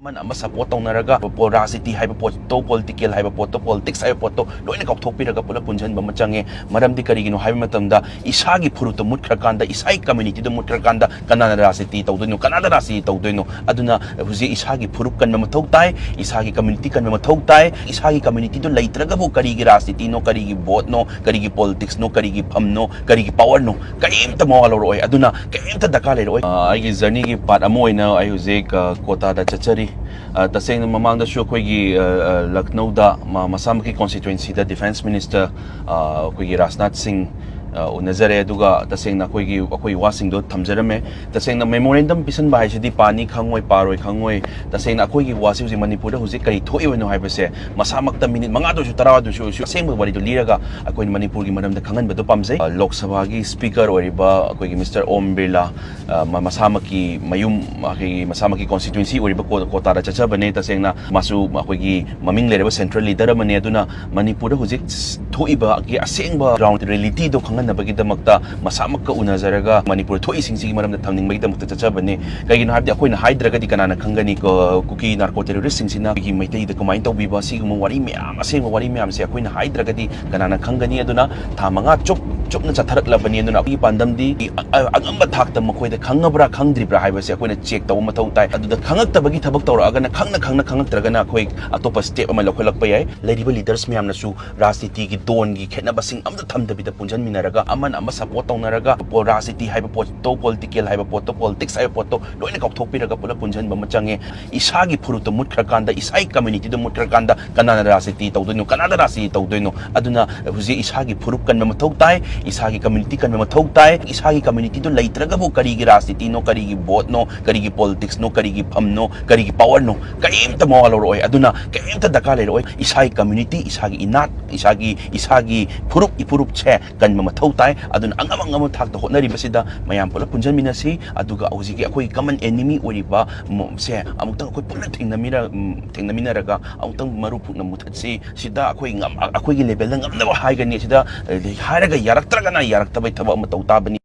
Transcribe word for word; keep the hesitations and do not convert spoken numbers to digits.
ꯑꯃꯅ ꯑꯃ ꯁꯄꯣꯔꯠ ꯇꯧꯅꯔꯒ ꯄꯣ-, ꯔꯥꯖꯅꯤꯇꯤ ꯍꯥꯏꯕ ꯄꯣꯠꯇꯣ, ꯄꯣꯂꯤꯇꯤꯀꯦꯜ ꯍꯥꯏꯕ ꯄꯣꯠꯇꯣ, ꯄꯣꯂꯤꯇꯤꯛꯁ ꯍꯥꯏꯕ ꯄꯣꯠꯇꯣ ꯂꯣꯏꯅ ꯀꯥꯎꯊꯣꯛꯄꯤꯔꯒ ꯄꯨꯂꯞ ꯄꯨꯟꯁꯤꯟꯕ ꯑꯃ ꯆꯪꯉꯦ꯫ ꯃꯔꯝꯗꯤ ꯀꯔꯤꯒꯤꯅꯣ ꯍꯥꯏꯕ ꯃꯇꯝꯗ ꯏꯁꯥꯒꯤ ꯐꯨꯔꯨꯞꯇꯣ ꯃꯨꯠꯈ꯭ꯔꯀꯥꯟꯗ, ꯏꯁꯥꯒꯤ ꯀꯝꯃ꯭ꯌꯨꯅꯤꯇꯤꯗꯣ ꯃꯨꯠꯈ꯭ꯔꯀꯥꯟꯗ ꯀꯅꯥꯅ ꯔꯥꯖꯅꯤꯇꯤ ꯇꯧꯗꯣꯏꯅꯣ? ꯀꯅꯥꯗ ꯔꯥꯖꯅꯤꯇꯤ ꯇꯧꯗꯣꯏꯅꯣ? ꯑꯗꯨꯅ ꯍꯧꯖꯤꯛ ꯏꯁꯥꯒꯤ ꯐꯨꯔꯨꯞ ꯀꯟꯕ ꯃꯊꯧ ꯇꯥꯏ, ꯏꯁꯥꯒꯤ ꯀꯝꯃ꯭ꯌꯨꯅꯤꯇꯤ ꯀꯟꯕ ꯃꯊꯧ ꯇꯥꯏ꯫ ꯏꯁꯥꯒꯤ ꯀꯝꯃ꯭ꯌꯨꯅꯤꯇꯤꯗꯣ ꯂꯩꯇ꯭ꯔꯒꯕꯨ ꯀꯔꯤꯒꯤ ꯔꯥꯖꯅꯤꯇꯤꯅꯣ, ꯀꯔꯤꯒꯤ ꯚꯣꯠꯅꯣ, ꯀꯔꯤꯒꯤ ꯄꯣꯂꯤꯇꯤꯛꯁꯅꯣ, ꯀꯔꯤꯒꯤ ꯐꯝꯅꯣ, ꯀꯔꯤꯒꯤ ꯄꯥꯋꯔꯅꯣ? ꯀꯔꯤꯝꯇ ꯃꯋꯥ ꯂꯧꯔꯛꯑꯣꯏ꯫ ꯑꯗꯨꯅ ꯀꯔꯤꯝꯇ ꯗꯔꯀꯥꯔ ꯂꯩꯔꯛꯑꯣꯏ꯫ ꯑ, ꯑꯩꯒꯤ ꯖꯔꯅꯤꯒꯤ ꯄꯥꯔꯠ ꯑꯃ ꯑꯣꯏꯅ ꯑꯩ ꯍꯧꯖꯤꯛ, ꯑ, ꯀꯣꯇꯥꯗ ꯆꯠꯆꯔꯤ꯫ ꯑ, ꯇꯁꯦꯡꯅ ꯃꯃꯥꯡꯗꯁꯨ ꯑꯩꯈꯣꯏꯒꯤ, ꯑ, ꯑ, ꯂꯈꯅꯧꯗ ꯃꯥ ꯃꯁꯥꯃꯛꯀꯤ ꯀꯣꯟꯁꯇꯤꯇ꯭ꯋꯦꯟꯁꯤꯗ ꯗꯤꯐꯦꯟꯁ ꯃꯤꯅꯤꯁꯇꯔ, ꯑ, ꯑꯩꯈꯣꯏꯒꯤ ꯔꯥꯖꯅꯥꯊ ꯁꯤꯡ, ꯑ, ꯎꯅꯖꯔꯦ꯫ ꯑꯗꯨꯒ ꯇꯁꯦꯡꯅ ꯑꯩꯈꯣꯏꯒꯤ, ꯑꯩꯈꯣꯏ ꯋꯥꯁꯤꯡꯗꯣ ꯊꯝꯖꯔꯝꯃꯦ꯫ ꯇꯁꯦꯡꯅ ꯃꯦꯃꯣꯔꯦꯟꯗꯝ ꯄꯤꯁꯟꯕ ꯍꯥꯏꯁꯤꯗꯤ ꯄꯥꯅꯤ ꯈꯪꯉꯣꯏ, ꯄꯥꯔꯣꯏ ꯈꯪꯉꯣꯏ꯫ ꯇꯁꯦꯡꯅ ꯑꯩꯈꯣꯏꯒꯤ ꯋꯥꯁꯤ ꯍꯧꯖꯤꯛ ꯃꯅꯤꯄꯨꯔꯗ ꯍꯧꯖꯤꯛ ꯀꯔꯤ ꯊꯣꯛꯏꯕꯅꯣ ꯍꯥꯏꯕꯁꯦ ꯃꯁꯥꯃꯛꯇ ꯃꯤꯅꯤꯠ ꯃꯉꯥꯗ ꯑꯣꯏꯔꯁꯨ, ꯇꯔꯥꯗ ꯑꯣꯏꯔꯁꯨ, ꯑꯣꯏꯔꯁꯨ ꯑꯁꯦꯡꯕ ꯋꯥꯔꯤꯗꯨ ꯂꯤꯔꯒ ꯑꯩꯈꯣꯏꯅ ꯃꯅꯤꯄꯨꯔꯒꯤ ꯃꯔꯝꯗ ꯈꯪꯍꯟꯕꯗꯨ ꯄꯥꯝꯖꯩ꯫ ꯑ, ꯂꯣꯛ ꯁꯚꯥꯒꯤ ꯁ꯭ꯄꯤꯀꯔ ꯑꯣꯏꯔꯤꯕ ꯑꯩꯈꯣꯏꯒꯤ ꯃꯤꯁꯇꯔ ꯑꯣꯝ ꯕꯤꯔꯂꯥ, ꯑ, ꯃ-, ꯃꯁꯥꯃꯛꯀꯤ ꯃꯌꯨꯝ, ꯑꯩꯈꯣꯏꯒꯤ ꯃꯁꯥꯃꯛꯀꯤ ꯀꯣꯟꯁꯇꯤꯇ꯭ꯋꯦꯟꯁꯤ ꯑꯣꯏꯔꯤꯕ ꯀꯣ-, ꯀꯣꯇꯥꯗ ꯆꯠꯆꯕꯅꯦ꯫ ꯇꯁꯦꯡꯅ ꯃꯥꯁꯨ ꯑꯩꯈꯣꯏꯒꯤ ꯃꯃꯤꯡ ꯂꯩꯔꯕ ꯁꯦꯟꯇ꯭ꯔꯦꯜ ꯂꯤꯗꯔ ꯑꯃꯅꯤ꯫ ꯑꯗꯨꯅ ꯃꯅꯤꯄꯨꯔꯗ ꯍꯧꯖꯤꯛ ꯊꯣꯛꯏꯕꯒꯤ ꯑꯁꯦꯡꯕ ꯒ꯭ꯔꯥꯎꯟ ꯔꯤꯌꯦꯂꯤꯇꯤꯗꯣ ꯈꯪꯍꯟꯅꯕꯒꯤꯗꯃꯛꯇ ꯃꯁꯥꯃꯛꯀ ꯎꯅꯖꯔꯒ ꯃꯅꯤꯄꯨꯔ ꯊꯣꯛꯏꯁꯤꯡꯁꯤꯒꯤ ꯃꯔꯝꯗ ꯊꯝꯅꯤꯡꯕꯒꯤꯗꯃꯛꯇ ꯆꯠꯆꯕꯅꯦ꯫ ꯀꯩꯒꯤꯅꯣ ꯍꯥꯏꯕꯗꯤ ꯑꯩꯈꯣꯏꯅ ꯍꯥꯏꯗ꯭ꯔꯒꯗꯤ ꯀꯅꯥꯅ ꯈꯪꯒꯅꯤ? ꯀ-, ꯀꯨꯀꯤ ꯅꯥꯔꯀꯣ ꯇꯦꯔꯣꯔꯤꯁꯁꯤꯡꯁꯤꯅ ꯑꯩꯈꯣꯏꯒꯤ ꯃꯩꯇꯩꯗ ꯀꯃꯥꯏꯅ ꯇꯧꯕꯤꯕ, ꯁꯤꯒꯨꯝꯕ ꯋꯥꯔꯤ ꯃꯌꯥꯝ, ꯑꯁꯦꯡꯕ ꯋꯥꯔꯤ ꯃꯌꯥꯝꯁꯦ ꯑꯩꯈꯣꯏꯅ ꯍꯥꯏꯗ꯭ꯔꯒꯗꯤ ꯀꯅꯥꯅ ꯈꯪꯒꯅꯤ? ꯑꯗꯨꯅ ꯊꯥ ꯃꯉꯥ ꯆꯨꯞ ꯆꯨꯞꯅ ꯆꯠꯊꯔꯛꯂꯕꯅꯤ꯫ ꯑꯗꯨꯅ ꯑꯩꯒꯤ ꯄꯥꯟꯗꯝꯗꯤ ꯑ-, ꯑꯉꯝꯕ ꯊꯥꯛꯇ ꯃꯈꯣꯏꯗ ꯈꯪꯉꯕ꯭ꯔꯥ ꯈꯪꯗ꯭ꯔꯤꯕ꯭ꯔꯥ ꯍꯥꯏꯕꯁꯦ ꯑꯩꯈꯣꯏꯅ ꯆꯦꯛ ꯇꯧꯕ ꯃꯊꯧ ꯇꯥꯏ꯫ ꯑꯗꯨꯗ ꯈꯪꯉꯛꯇꯕꯒꯤ ꯊꯕꯛ ꯇꯧꯔꯛꯑꯒꯅ ꯈꯪꯅ ꯈꯪꯅ ꯈꯪꯉꯛꯇ꯭ꯔꯒꯅ ꯑꯩꯈꯣꯏ ꯑꯇꯣꯞꯄ ꯁ꯭ꯇꯦꯞ ꯑꯃ ꯂꯧꯈꯠꯂꯛꯄ ꯌꯥꯏ꯫ ꯂꯩꯔꯤꯕ ꯂꯤꯗꯔꯁ ꯃꯌꯥꯝꯅꯁꯨ ꯔꯥꯖꯅꯤꯇꯤꯒꯤ ꯗꯣꯟꯒꯤ ꯈꯦꯠꯅꯕꯁꯤꯡ ꯑꯝꯇ ꯊꯝꯗꯕꯤꯗ ꯄꯨꯟꯁꯤꯟꯃꯤꯟꯅꯔꯒ ꯑꯃꯅ ꯑꯃ ꯁꯄꯣꯔꯠ ꯇꯧꯅꯔꯒ ꯄꯣ-, ꯔꯥꯖꯅꯤꯇꯤ ꯍꯥꯏꯕ ꯄꯣꯠꯇꯣ, ꯄꯣꯂꯤꯇꯤꯀꯦꯜ ꯍꯥꯏꯕ ꯄꯣꯠꯇꯣ, ꯄꯣꯂꯤꯇꯤꯛꯁ ꯍꯥꯏꯕ ꯄꯣꯠꯇꯣ ꯂꯣꯏꯅ ꯀꯥꯎꯊꯣꯛꯄꯤꯔꯒ ꯄꯨꯂꯞ ꯄꯨꯟꯁꯤꯟꯕ ꯑꯃ ꯆꯪꯉꯦ꯫ ꯏꯁꯥꯒꯤ ꯐꯨꯔꯨꯞꯇꯣ ꯃꯨꯠꯈ꯭ꯔꯀꯥꯟꯗ, ꯏꯁꯥꯒꯤ ꯀꯝꯃ꯭ꯌꯨꯅꯤꯇꯤꯗꯣ ꯃꯨꯠꯈ꯭ꯔꯀꯥꯟꯗ ꯀꯅꯥꯅ ꯔꯥꯖꯅꯤꯇꯤ ꯇꯧꯗꯣꯏꯅꯣ? ꯀꯅꯥꯗ ꯔꯥꯖꯅꯤꯇꯤ ꯇꯧꯗꯣꯏꯅꯣ? ꯑꯗꯨꯅ ꯍꯧꯖꯤꯛ ꯏꯁꯥꯒꯤ ꯐꯨꯔꯨꯞ ꯀꯟꯕ ꯃꯊꯧ ꯇꯥꯏ, ꯏꯁꯥꯒꯤ ꯀꯝꯃ꯭ꯌꯨꯅꯤꯇꯤ ꯀꯟꯕ ꯃꯊꯧ ꯇꯥꯏ꯫ ꯏꯁꯥꯒꯤ ꯀꯝꯃ꯭ꯌꯨꯅꯤꯇꯤꯗꯣ ꯂꯩꯇ꯭ꯔꯒꯕꯨ ꯀꯔꯤꯒꯤ ꯔꯥꯖꯅꯤꯇꯤꯅꯣ, ꯀꯔꯤꯒꯤ ꯚꯣꯠꯅꯣ, ꯀꯔꯤꯒꯤ ꯄꯣꯂꯤꯇꯤꯛꯁꯅꯣ, ꯀꯔꯤꯒꯤ ꯐꯝꯅꯣ, ꯀꯔꯤꯒꯤ ꯄꯥꯋꯔꯅꯣ? ꯀꯔꯤꯝꯇ ꯃꯋꯥ ꯂꯧꯔꯛꯑꯣꯏ꯫ ꯑꯗꯨꯅ ꯀꯔꯤꯝꯇ ꯗꯔꯀꯥꯔ ꯂꯩꯔꯛꯑꯣꯏ꯫ ꯏꯁꯥꯒꯤ ꯀꯝꯃ꯭ꯌꯨꯅꯤꯇꯤ, ꯏꯁꯥꯒꯤ ꯏꯅꯥꯠ, ꯏꯁꯥꯒꯤ, ꯏꯁꯥꯒꯤ ꯐꯨꯔꯨꯞ, ꯏꯐꯨꯔꯨꯞꯁꯦ ꯀꯟꯕ ꯃꯊꯧ ꯇꯥꯏ꯫ ꯑꯗꯨꯅ ꯑꯉꯝ ꯑꯉꯝꯕ ꯊꯥꯛꯇ ꯍꯣꯠꯅꯔꯤꯕꯁꯤꯗ ꯃꯌꯥꯝ ꯄꯨꯂꯞ ꯄꯨꯟꯁꯤꯟꯃꯤꯟꯅꯁꯤ꯫ ꯑꯗꯨꯒ ꯍꯧꯖꯤꯛꯀꯤ ꯑꯩꯈꯣꯏꯒꯤ ꯀꯃꯟ ꯑꯦꯅꯤꯃꯤ ꯑꯣꯏꯔꯤꯕ ꯃ-, ꯁꯦ ꯑꯃꯨꯛꯇꯪ ꯑꯩꯈꯣꯏ ꯄꯨꯟꯅ ꯊꯦꯡꯅꯃꯤꯟꯅ-, ꯎꯝ, ꯊꯦꯡꯅꯃꯤꯟꯅꯔꯒ ꯑꯃꯨꯛꯇꯪ ꯃꯔꯨ ꯄꯨꯛꯅ ꯃꯨꯊꯠꯁꯤ꯫ ꯁꯤꯗ ꯑꯩꯈꯣꯏ ꯉꯝ-, ꯑꯩꯈꯣꯏꯒꯤ ꯂꯦꯚꯦꯜꯗ ꯉꯝꯅꯕ ꯍꯥꯏꯒꯅꯤ꯫ ꯁꯤꯗ, ꯑ, ꯍꯥꯏꯔꯒ ꯌꯥꯔꯛꯇ꯭ꯔꯒꯅ ꯌꯥꯔꯛꯇꯕꯩ ꯊꯕꯛ ꯑꯃ ꯇꯧ ꯇꯥꯕꯅꯤ꯫